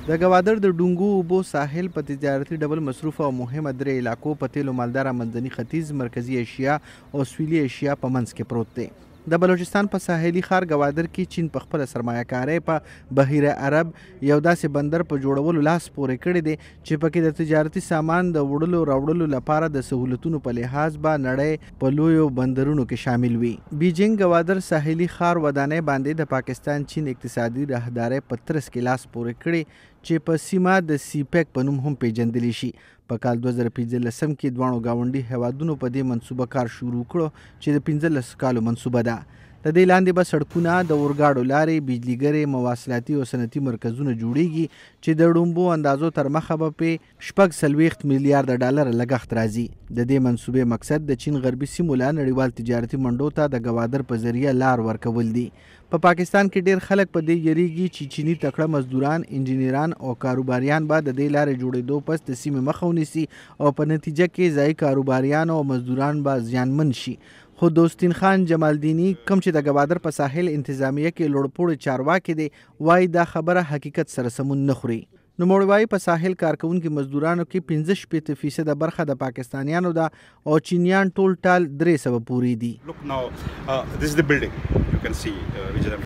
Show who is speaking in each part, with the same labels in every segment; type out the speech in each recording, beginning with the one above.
Speaker 1: د ګوادر د ډونګو اوبو ساحل په تجارتي ډول مصروفه او مهمه درې علاقو په تېلو مالداره منځني ختیځ، مرکزي ایشیا او سویلي ایشیا په منځ کې پروت دی. د بلوچستان په ساحلي ښار ګوادر کې چین په خپله سرمایه کارۍ په بحیره عرب یو داسې بندر په جوړولو لاس پورې کړی دی چې پکې د تجارتي سامان د وړلو راوړلو لپاره د سهولتونو په لحاظ به نړۍ په لویو بندرونو کې شامل وي. بیجینګ ګوادر ساحلي ښار ودانۍ باندې د پاکستان چین اقتصادي راهدارۍ په ترڅ کې لاس پورې کړی چې په سیمه د سي پیک په نوم هم پیژندلی شي. په کال 2015 کې دواړو ګاونډي هیوادونو په دې منصوبه کار شروع کړو چې د 15 کالو منصوبه ده. د دې لاندې به سړکونه، د اورګاډو لارې، بجلیګرې، مواصلاتي او صنعتي مرکزونه جوړیږي چې د ړومبو اندازو تر مخه به پې 46 میلیارډ ډالر لګښت راځي. د دې منصوبې مقصد د چین غربي سیمو له نړیوال تجارتي منډو ته د ګوادر په ذریعه لار ورکول دي. په پاکستان کې ډیر خلک په دې یریږي چې چیني تکړه مزدوران، انجینران او کاروباریان به د دې لارې جوړېدو پس د سیمې مخه ونیسي او په نتیجه کې ځایي کاروباریان او مزدوران به زیانمن شي. خو دوستین خان جمالدیني، کوم چې د ګوادر په ساحل انتظامیه کې لوړپوړی چارواکی دی، وایي دا خبره حقیقت سره سمون نه خوري. نوموړی وایي په ساحل کارکوونکي مزدورانو کې 65% برخه د پاکستانیانو ده او چینیان ټول ټال 300 پورې دي.
Speaker 2: Look now, this is the building you can see which is under construction.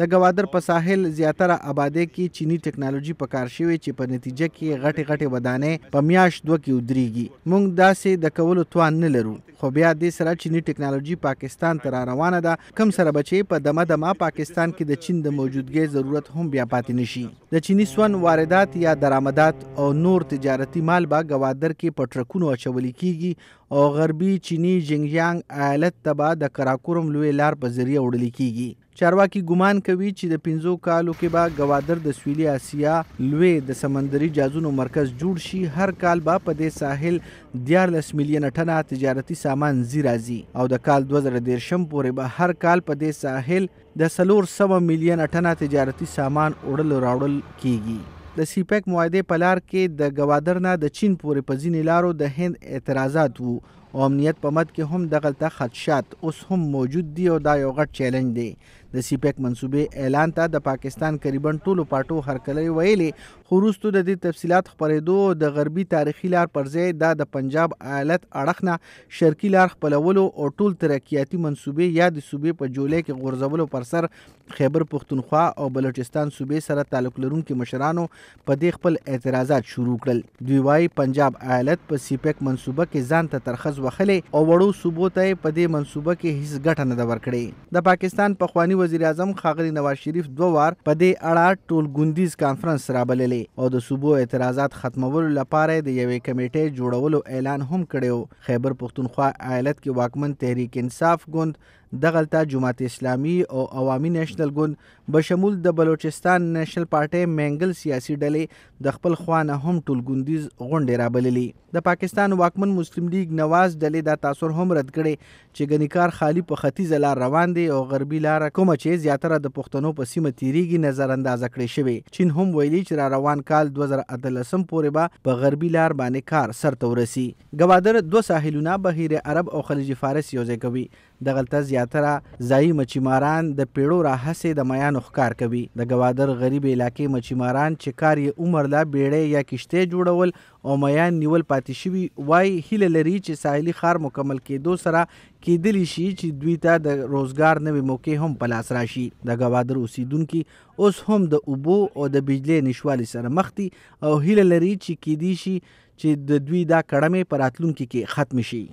Speaker 1: د ګوادر په ساحل زیاتره آبادۍ کې چیني ټکنالوژي په کار شوې چې په نتیجه کې غټې غټې ودانۍ په میاشت دوه کې ودرېږي. موږ داسې د کولو توان نه لرو، خو بیا دې سره چیني ټکنالوژي پاکستان ته را روانه ده، کم سره به چې په دمه دمه پاکستان کې د چین د موجودګۍ ضرورت هم بیا پاتې نشي. د چیني سون واردات یا درآمدات او نور تجارتي مال به ګوادر کې په ټرکونو اچول کیږي او غربي چیني جینګیانګ ایالت ته به د قراقرم لوی لار په ذریعه وړل کیږي. چارواکي ګمان کوي چې د 5 کالو کې به ګوادر د سویلي اسیا لوی د سمندري جازونو مرکز جوړ شي. هر کال به په دې ساحل 13 میلیونه ټنه تجارتي سامان ځي راځي او د کال 2030 پورې به هر کال په دې ساحل د 400 میلیونه ټنه تجارتي سامان وړل راوړل کیږي. د سی پیک معاهدې په لار کې د ګوادر نه د چین پورې په ځینې لارو د هند اعتراضات وو او امنیت په مد کې هم دغلته خدشات اوس هم موجود دي او دا یو غټ چیلنج دی. د سی پیک منصوبې اعلان ته د پاکستان قریبا ټولو پارټو هرکلی ویلي، خو وروسته د دې تفصیلات خپرېدو او د غربي تاریخي لار پر ځای دا د پنجاب ایالت اړخ نه شرقي لار خپلولو او ټول ترقیاتي منصوبې یا د صوبې په جولۍ کې غورځولو پر سر خیبر پښتونخوا او بلوچستان صوبې سره تعلق لرونکي مشرانو په دې خپل اعتراضات شروع کړل. دوی وایي پنجاب ایالت په سی پیک منصوبه کې ځان ته ترخز وهلی او وړو صوبو ته یې په دې منصوبه کې هیڅ ګټه نه ده ورکړې. د پاکستان پخواني وزیراعظم ښاغلي نواز شریف 2 وار په دې اړه ټول ګوندیز کانفرنس رابللی او د صوبو اعتراضات ختمولو لپاره د یوې کمیټې جوړولو اعلان هم کړی و. خیبر پښتونخوا ایالت کې واکمن تحریک انصاف ګوند، دغلته جماعت اسلامي او عوامي نېشنل ګوند بشمول د بلوچستان نېشنل پارټۍ مینګل سیاسي ډلې د خپل خوا نه هم ټول ګوندیز غونډې رابللي. د پاکستان واکمن مسلم لیګ نواز ډلې دا تاثر هم رد کړی چې ګني کار خالي په ختیځه لار روان دی او غربي لاره کومه چې زیاتره د پښتنو په سیمه تیریږي نظر اندازه کړې شوې. چین هم ویلي چې را روان کال 2018 پورې به په غربي لار باندې کار سرته ورسي. ګوادر 2 ساحلونه بحیر عرب او خلیج فارس یو ځای کوي. دغلته زیاتره ځایي مچیماران د پیړو راهسې د میانو ښکار کوي. د ګوادر غریبې علاقې مچیماران چې کار یې عمر لا بیړۍ یا کښتۍ جوړول او میان نیول پاتې شوي، وایي هیله لري چې ساحلي ښار مکمل کېدو سره کېدلی شي چې دوی ته د روزګار نوې موقع هم په لاس راشي. د ګوادر اوسیدونکي اوس هم د اوبو او د بجلۍ نشوالي سره مخ دي او هیله لري چې کېدی شي چې د دوی دا کړمې په راتلونکي کې ختمې شي.